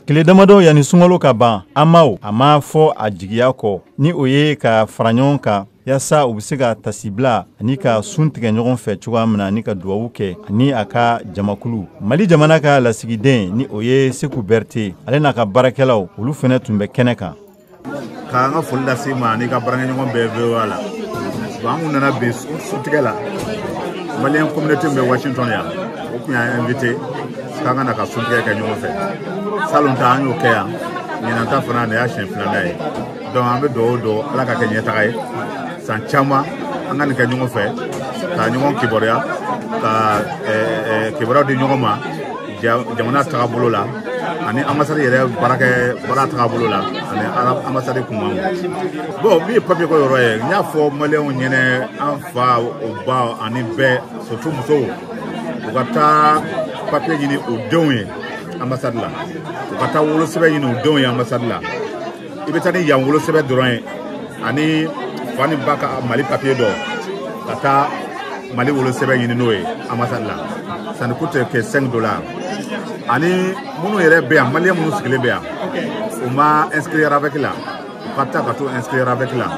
Tile damadɔ yanni sunkalo ka ban, AMAW a ma fɔ a jigiya kɔ ni o ye ka fara ɲɔgɔn kan yaasa u bɛ se ka tasibila ani ka sun tigɛ ɲɔgɔn fɛ cogoya min na, ani ka dugawu kɛ ani a ka jamakulu. Mali jamana ka lasigiden, ni o ye Seku Berete, ale n'a ka baarakɛlaw, olu fana tun bɛ kɛnɛ kan. K'an ka foli lase ma ani ka baarakɛɲɔgɔn bɛɛ VOA la. Bon, an kun nana bi suntigɛ la. Malien communauté min bɛ Washington yan, o kun y'an invité k'an ka na ka suntigɛ kɛ ɲɔgɔn fɛ. Salon ta, an y'o kɛ yan. Ɲinan ta fana, nin y'a siɲɛ filanan ye. Donc an bɛ dugawu don Ala ka kɛ ɲɛtaga ye san caman, an ka nin kɛ ɲɔgɔn fɛ, ka ɲɔgɔn kibaruya, ka kibaruyaw di ɲɔgɔn ma jamana tagabolo la ani ambassade yɛrɛ baarakɛ baara tagabolo la ani ambassade kunkan. Bon, min ye papier ko yɔrɔ ye, n y'a fɔ Malienw ɲɛnɛ, an fa, u ba ani bɛɛ, surtout musow, u ka taa papier ɲini u denw ye ambassade la, u ka taa wolosɛbɛn ɲini u denw ye ambassade la. I bɛ taa ni yan wolosɛbɛn dɔrɔn ye ani fa ni ba ka Mali papier dɔ, ka taa Mali wolosɛbɛn ɲini n'o ye ambassade la. Ça ne coûte que 5 dollars. Ani minnu yɛrɛ bɛ yan, Malien minnu sigilen bɛ yan, u ma inscrire RAVEC la, u ka taa ka t'u inscrire RAVEC la,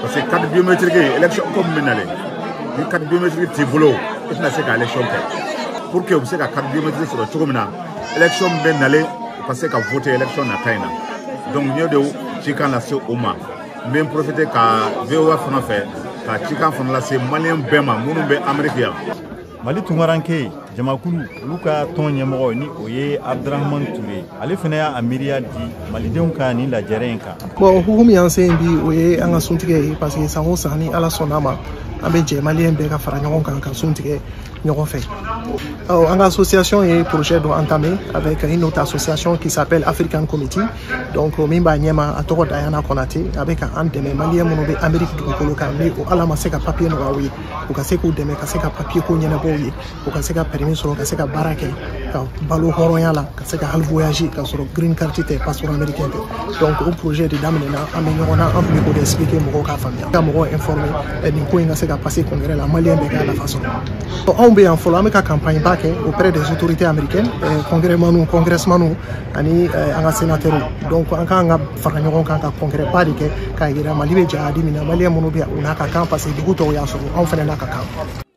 parce que carte biométrique, élection ko min bɛ nalen, ni carte biométrique t'i bolo, i tɛna se ka élection kɛ. Pour que u bɛ se ka carte biométrique sɔrɔ cogo min na, élection min bɛ nalen, u ka se ka voter élection nata in na. Donc n y'o de cikan lase u ma. N bɛ n profiter ka VOA fana fɛ ka cikan fana lase Malien bɛɛ ma minnu bɛ Amérique yan. Mali tunkaranke jamakulu, olu ka tɔn ɲɛmɔgɔ, ni o ye Abdurahamani Ture, ale fana y'a miiriya di malidenw ka nin lajɛrɛ in kan. Bon, hukumu y'an se yen bi, o ye an ka suntigɛ ye, parce que san o san, ni Ala sɔnna ma, an bɛ jɛ Malien bɛɛ ka fara ɲɔgɔn kan ka sun tigɛ ɲɔgɔn fɛ. An ka association ye projet dɔ entamé avec une autre association qui s'appelle African Committee. Donc min b'a ɲɛma, a tɔgɔ Diana Konate. A bɛ ka an dɛmɛ, Malien minnu bɛ Amérique dugukolo kan, ni o Ala ma se ka papier nɔgɔya u ye, u ka se k'u dɛmɛ ka se ka papier ko ɲɛnabɔ u ye, u ka se ka permis sɔrɔ, ka se ka baara kɛ, ka balo hɔrɔnya la, ka se ka hali voyage ka sɔrɔ green card tɛ, passeport américain tɛ. Donc o projet de daminɛna, an bɛ ɲɔgɔn na, an tun bɛ k'o de expliquer mɔgɔw k'a faamuya, ka mɔgɔw informer nin ko in ka se ka passer congrès la, Malien bɛɛ k'a nafa sɔrɔ. Anw bɛ yan fɔlɔ, an bɛ ka campagne ba kɛ auprès des autorités américaines, congressmanw ani an ka sénateurs. Donc an k'an ka fara ɲɔgɔn kan ka congrès ba de kɛ k'a yira Mali bɛ jahadi min na, Malien minnu bɛ yan, u n'a ka kan, parce que dugu tɔw y'a sɔrɔ, anw fana n'a ka kan.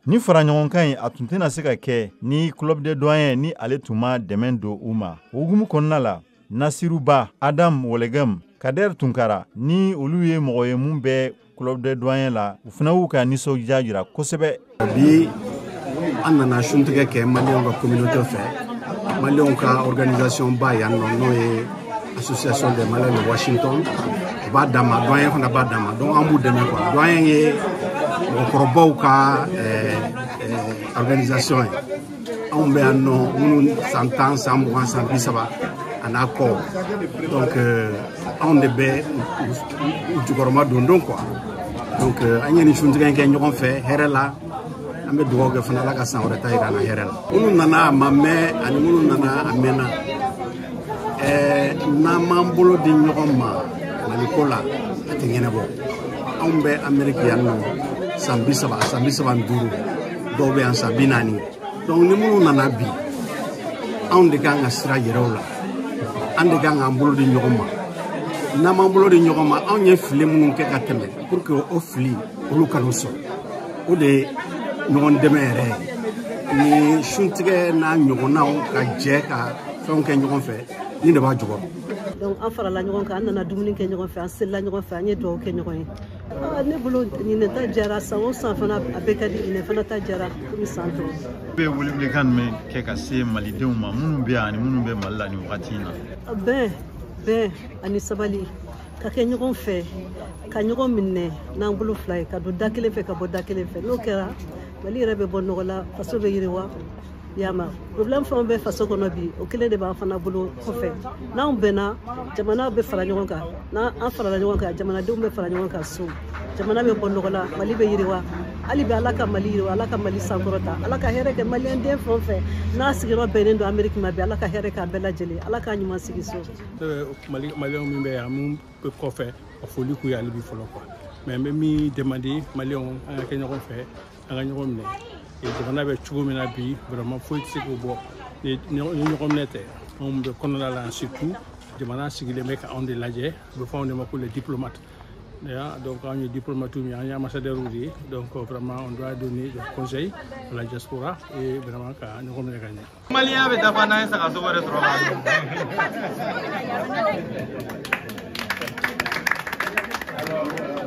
Ni fara ɲɔgɔn kan in, a tun tɛna se ka kɛ ni Club des Doyens ni ale tun ma dɛmɛ don u ma. O hukumu kɔnɔna la, Nasiruba Adam Wɔlɛgɛm, Kader Tunkara, ni olu ye mɔgɔ ye mun bɛ Club des Doyens la, u fana y'u ka nisɔndiya jira kosɛbɛ. Bi, an nana suntigɛ kɛ Malienw ka communauté fɛ, Malienw ka organisation ba yan nɔ, n'o ye Association des Maliens de Washington. U b'a d'an ma, doyen fana b'a d'an ma, donc an b'u dɛmɛ quoi. Doyen ye mɔgɔkɔrɔbaw ka organisation ye. Anw bɛ yan nɔ, minnu san 10, san 20, san 30 a n'a kɔ, donc anw de bɛ u jukɔrɔma don don quoi. Donc an ye nin suntigɛ in kɛ ɲɔgɔn fɛ hɛrɛ la. An bɛ dugawu kɛ fana, Ala ka san wɛrɛ ta yira an na hɛrɛ la. Minnu nana a ma mɛn ani minnu nana a mɛnna, n'an m'an bolo di ɲɔgɔn ma Maliko la, a tɛ ɲɛnabɔ. Anw bɛ Ameriki yan nɔ san 30, san 35, dɔw bɛ yan san 40. Donc ni minnu nana bi, anw de kan ka sira yɛrɛw la, an de kan k'an bolo di ɲɔgɔn ma. N'an m'an bolo di ɲɔgɔn ma, anw ye fili minnu kɛ ka tɛmɛ, pour que o fili olu kan'o sɔrɔ, o de ye ɲɔgɔn dɛmɛ yɛrɛ ye. Ni suntigɛ n'a ɲɔgɔnnaw ka jɛ ka fɛnw kɛ ɲɔgɔn fɛ, ni de b'a jukɔrɔ. Donc an farala ɲɔgɔn kan, an nana dumuni kɛ ɲɔgɔn fɛ, an selila ɲɔgɔn fɛ, an ye dugawu kɛ ɲɔgɔn ye. Ne bolo, ɲinɛ ta diyara. San o san fana, a bɛɛ ka di. Ɲinɛ fana ta diyara komi san tɔw. I bɛ welewelekan jumɛn kɛ ka se malidenw ma, minnu bɛ yan ani minnu bɛ Mali la nin wagati in na? Bɛn, bɛn ani sabali, ka kɛ ɲɔgɔn fɛ, ka ɲɔgɔn minɛ n'an bolo fila ye, ka don da kelen fɛ, ka bɔ da kelen fɛ. N'o kɛra, Mali yɛrɛ bɛ bɔ nɔgɔ la, faso bɛ yiriwa yama. Problème fɛn bɛ faso kɔnɔ bi, o kelen de b'an fana bolo kɔfɛ. N'anw bɛnna, jamana bɛ fara ɲɔgɔn kan. N'an farala ɲɔgɔn kan, jamanadenw bɛ fara ɲɔgɔn kan so, jamana bɛ bɔ nɔgɔ la, Mali bɛ yiriwa. Hali bi, Ala ka Mali yiriwa, Ala ka Mali sankɔrɔta, Ala ka hɛrɛ kɛ Malien den fɛn o fɛn n'a sigiyɔrɔ bɛnnen don Ameriki ma bi. Ala ka hɛrɛ k'a bɛɛ lajɛlen, Ala k'a ɲuman sigi so. Mali, Malienw min bɛ yan, mun bɛ kɔfɛ, ka foli k'u ye hali bi fɔlɔ quoi. Mais n bɛ min demander Malienw, an ka kɛ ɲɔgɔn fɛ, an ka ɲɔgɔn minɛ. Jamana bɛ cogo min na bi, vraiment foyi tɛ se k'o bɔ ni ɲɔgɔn minɛ tɛ. Anw bɛ kɔnɔna la, surtout jamana sigilen bɛ ka anw de lajɛ. A bɛ fɔ anw de ma ko les diplomates. Donc anw ye diplomates ye, an ye ambassadeurs de ye. Donc vraiment, on doit donner des conseils à la diaspora et vraiment ka ɲɔgɔn minɛ ka ɲɛ. Maliyɛnya bɛ dafa n'an ye sagasogo de sɔrɔ.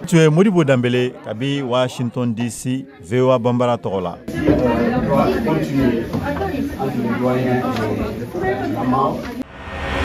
Tun ye Modibo Danbele kabi Washington DC, VOA Banbara tɔgɔ la. Continuer entre le doyen et Lama.